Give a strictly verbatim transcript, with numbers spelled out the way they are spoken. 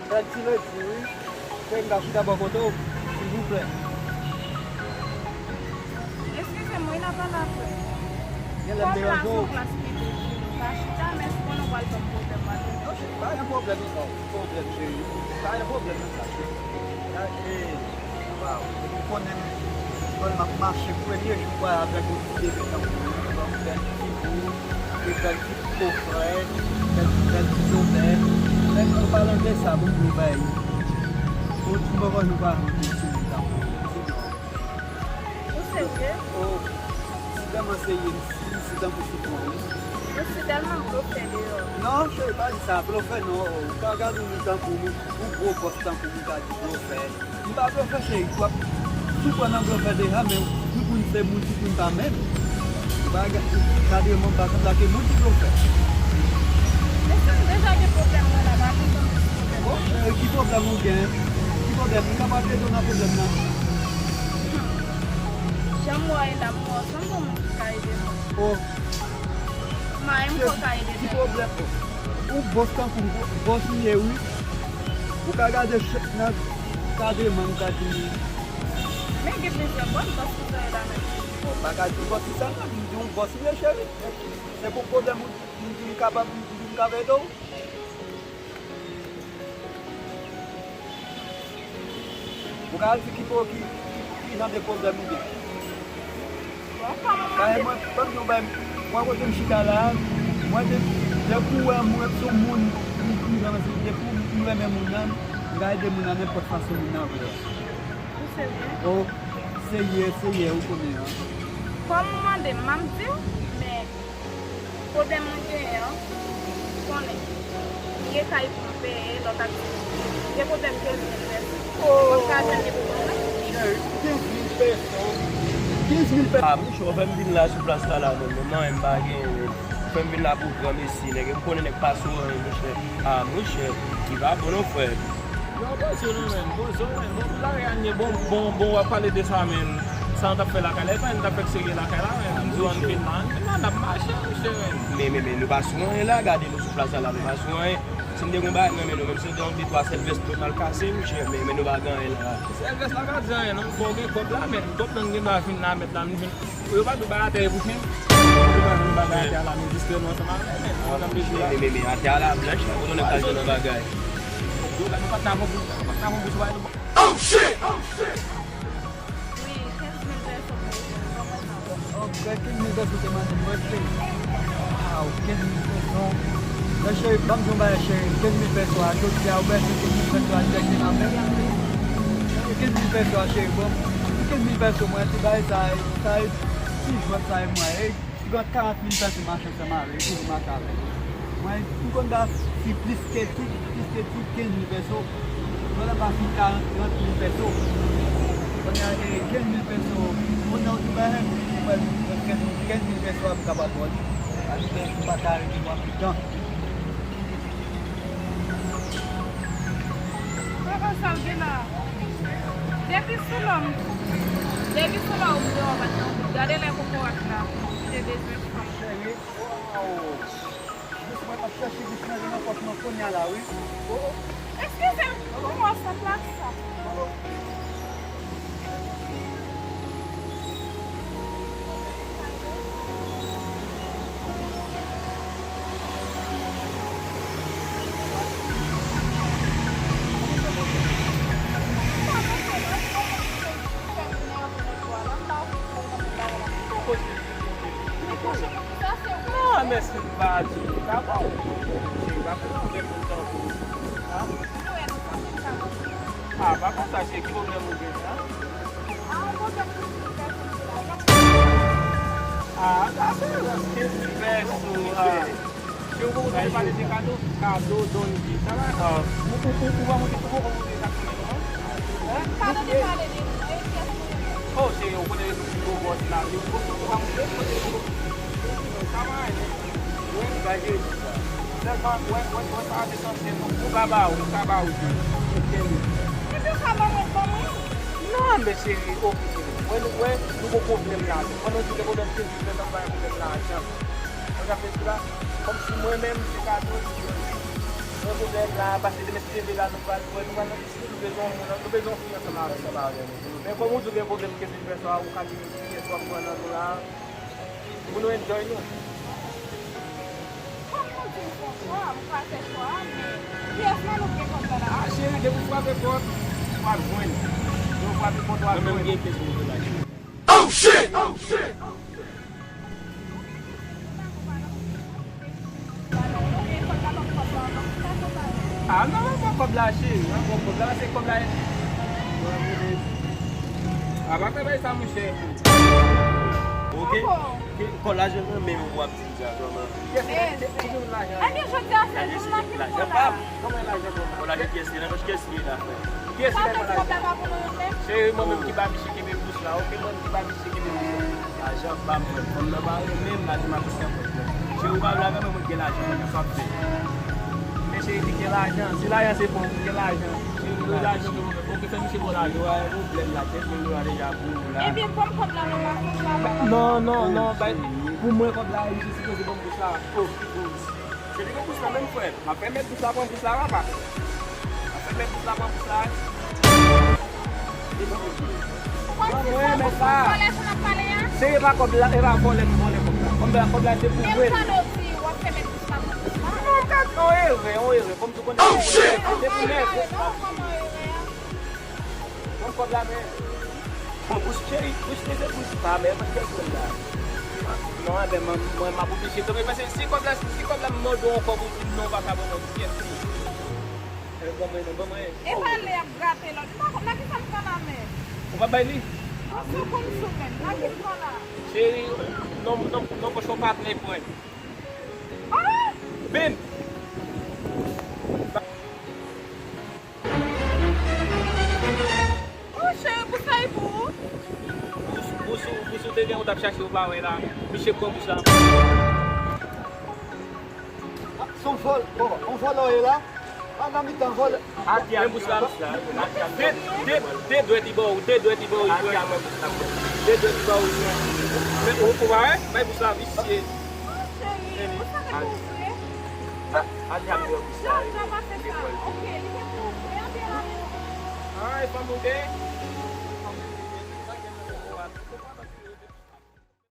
Bèl ti ledi, wi. Cheri, m ka chita bò kote w, silvouplè? Eskize m, wi, n ap pale apre. Genlè m deranje w? Kòm la se yon plas piblik, wi, nou ka chita, men si konnen w pral ban m pwoblèm, w ap vin. Non, cheri, pa gen pwoblèm nan sa, pwoblèm, cheri. Pa gen pwoblèm nan sa, cheri. Gade, waw, ou konnen m, m ap mache premye jou avèk yon ti bebe tankou ou, yon bèl ti figi, yon bèl ti kofrè, bèl, bèl ti zomèt. Mèt, an palan de sa, bon, m di w bagay. Ou ti bòkò nou pa yon ti souri tankou ou. Ou serye? Oh, si tèlman serye, m si, m si tankou sitwon, wi. Ou si tèlman blofè deyò. Non, cheri, pa di sa, blofè non. Oh, ou pa gade w tankou, ou gwo bòs tankou m, ou ka di blofè. M pa blofè, cheri, w ap sou pran nan blofè deja, men tout moun se moun, tout moun pa menm. Ou pa ga-, gade moun pa sanble ke moun ki blofè. Mesye, m deja gen pwoblèm mwen la, pa kontan plis pwoblèm. Oh, cheri, ki pwoblèm ou gen? Ki pwoblèm? M kapab ede w nan pwoblèm nan? Jan m wè w la, m wè w sanble yon moun ki ka ede mwen. Oh. M pa menm kwè w ka ede nèg. Ki pwoblèm? Ou bòs tankou m, bòs m ye, wi. Ou ka gade chèk nan kade manm ou ka di. Men gen plizyè bòs, bòs ki sere la menm. Bon, m pa ka di bòs ki sa non, m di w bòs m ye, cheri. Se pou pwoblèm ou, m di m kapab, m di m kapab ede w. Ou ka di ki po-, ki, ki, ki jan de pwoblèm ou gen? Bon, kòman m ap... Mwen, fò m di w bagay, mwen kote m chita la, mwen de-, depi w wè mwen se yon moun, m, m, m, depi m renmen moun nan, m ka ede moun nan nenpòt fason moun nan vle. Ou serye? Oh, serye, serye, ou konnen an. Kòm ou mande m, m ap di w, men pwoblèm mwen genyen an, ou konnen, m ye kay pou m peye lòt aktivite. M gen pwoblèm kenz mil pèso. Oh! M p ap ka jwenn li pou mwen, non. Cheri, kenz mil pèso. Kenz mil pèso. Ah, mouche, ou fè m vin la sou plas la, la, menm, menm, mwen, m pa genyen, men. Ou fè m vin la pou pran mesi, nèg, m konnen nèg pa sou anyen, mouche. Ah, mouche, li pa bon, non, frè. Non, poze w non, menm. Poze w, menm. Bon, pou lari a n ye, bon, bon, bon, w ap pale de sa, menm. Sa nou t ap fè lakay la, e pa n t ap fèk serye lakay la, menm. M di w ann vin la, ann vin la, n ap mache, mouche, menm. Men, men, men, nou pa sou anyen la, gade nou sou plas la, la, nou pa sou anyen. Si m te gen yon bagay nan men nou, menm si se te yon de twa sèl vès nou t al kase, mouche, men, men nou pa gen anyen la. Sèl vès la pa di anyen, non, fò w gen kòb la, menm. Kòb nan gen dwa vin la, mèt la, nou vin. Yo pa di w bay atè pou chen. Yo pa di w bay atè a la, men jis ke nou ansanm avè, men, men, men, men, atè a la blanch, la, kote w nèk al jwenn nan bagay. Yo pa, nou pa t nan bon pou, nou pa t nan bon pou sou bagay, nou pa. Oh, shit! Oh, shit! Wi, kenz mil pèso pou ou, kòman sa va? Oh, frè, kenz mil pèso te mande m, mwen, cheri. Waw, kenz mil pèso. Mwen, cheri, ban m di w yon bagay, cheri. Kenz mil pèso a, jodi a, ou bèse kenz mil pèso a dirèkteman avè m. Kenz mil pèso a, cheri, bon. Kenz mil pèso, mwen, ti bagay sa, sa, ti jwèt sa, e mwen, e, si gen karant mil pèso, m achte ansanm avè l, e toujou mache avè l. Mwen, m konn ba fi plis ke ti, plis ke ti kenz mil pèso. Pandan m ba fi karant, trant mil pèso. Kounye a, e, kenz mil pèso, moun nan ou di bagay, mwen, kenz mil pèso a, m kapab ba w li. Paske m pa ka rete pran pli tan. Papa, sa l gen la? Depi sou lòm, depi sou lòm deyò pa t nan wout. Gade lè kokorat la, li te bezwen fanm. Cheri, waw. Jis mwen ap chèche jis manje nan pòch mwen kounye a la, wi. Oh, oh. Eskize m, pou mwen sa plat sa. Oh, oh. Non, men si m pa di, li pa bon. Se pa pou yon moun tankou ou. Ah, pa konsa, se ki pwoblèm ou gen, an? Ah, sa se kenz mil pèso, ah. Se ou poko tande pale de kado? Kado, Don G. Sa va? Ah. Ou, ou, ou, ou pa montre, ou poko montre sa k nan men nou, non? Kado te pale de nou, e pyès nou ye. Oh, se ou konnen nou pi gwo bòs la. Ou, ou, ou pa montre, ou konnen nou. Sa va, men. Wè, li bay jezi sa. Sèlman, wè, wè, wè, sa a te sanse, non. Ou ka ba ou, ou ka ba ou, tou. Ou kenbe. Epi ou ka ban mwen, ban mwen. Non, men cheri, oke, cheri. Wè, nou, wè, nou gon pwoblèm la. Pandan w di gen pwoblèm, cheri, nou pa gen pwoblèm lajan. Ou konprann sa m vle di la? Kòmsi mwen menm, se kado, Gen pwoblèm la, paske demen si Dye vle la, nou pral pran, nou pral nan piscine, nou bezwen yon moun, nou bezwen yon fi ansanm avè nou. Men kòm ou di w gen pwoblèm ke vin fè swa, ou ka di nou kiyès w ap pran nan nou la. Pou nou enjoy nou. Kòm nou di n fè chwa, m pa fè chwa, men kiyès nan nou k gen kòb la la? Ah, cheri, depi w frape pòt, w ap jwenn. Depi w frape pòt, w ap jwenn. Mwen menm gen kesyon pou poze la, cheri. Oh shit! Oh shit! Ah non, non, non, kòb la, cheri, non, kòb la, se kòb la. Ah, pa fè bay sa, monchè. Ok. Kòb la, je nan men w, w ap di sa, kòman? Ebyen, jodi a, se jou m nan ki pran la. Kòb la, kiyès li nan, kiyès li la, frè? Kiyès li nan? Cheri, mwen menm ki ba misye kenbe bous la, ok, mwen menm ki ba misye kenbe bous la. Lajan pa mwen, fanm nan pa renmen m, lajan pa mwen. Cheri, ou pa vle avè mwen, mwen gen lajan, mwen sa ap fè. Men cheri, li gen lajan, si lajan se bon, li gen lajan. Cheri, li gen lajan, ok, fè misye bon lajan. Ou pa gen pwoblèm la, kenz mil dola deja pou ou la. Ebyen, pran kòb la nan makòch la. Non, non, non, bay, pou mwen, kòb la, misye sipoze ban m bous la. Oh, bous. Se li gen bous la menm, frè. M ap fè mèt bous la pran bous la, papa. M ap fè mèt bous la pran bous la. Ou konn si se bous la vòlè sa n ap pale a? Se e pa kòb la, e pa vòlè m vòlè kòb la. Kòb la, kòb la se pou mwen. Men m tande w di w ap fè mèt bous la pran bous la. Non, m ka di yon erè, yon erè. Kòm tou konnen se pou nèf, se pou nèf. Bon, kòb la, men. Bon, bous cheri, bous cheri, se bous pa, men, mwen chèche l la. Non, enben, mwen, mwen, m ap oblije kanpe, paske si kòb la, si kòb la, m mande w ankò pou di m non, ou pa ka ban mwen pyès li. Eh, ban mwen, non, ban mwen. E pa lè y ap grate lòt. M pa konn nan ki sa m pran la, men. Ou pa bay li? Ou sou konn sou men. Nan ki m pran la? Cheri, non, non, non, pòch ou pa plen pwen. Ah! Vin! Oh, cheri, pou sa e pou ou? Pou, pou, pou, pou sou te gen ou t ap chache ou pa wè la. Misye pran bous la. Se yon vòl, bon, yon vòlò ye la. Pa nan mitan vòlò. Men bous la. De, de, de dwèt li ba ou, de dwèt li ba ou. De dwèt li ba ou. Men ou, ou pa wè? Bay bous la visye. Oh, cheri, ou sa ka pou vre? Al di a m de bous la. Jan, jan pa fè sa. Ok, li gen pou vre, antre la. Ah, e fanm ou gen?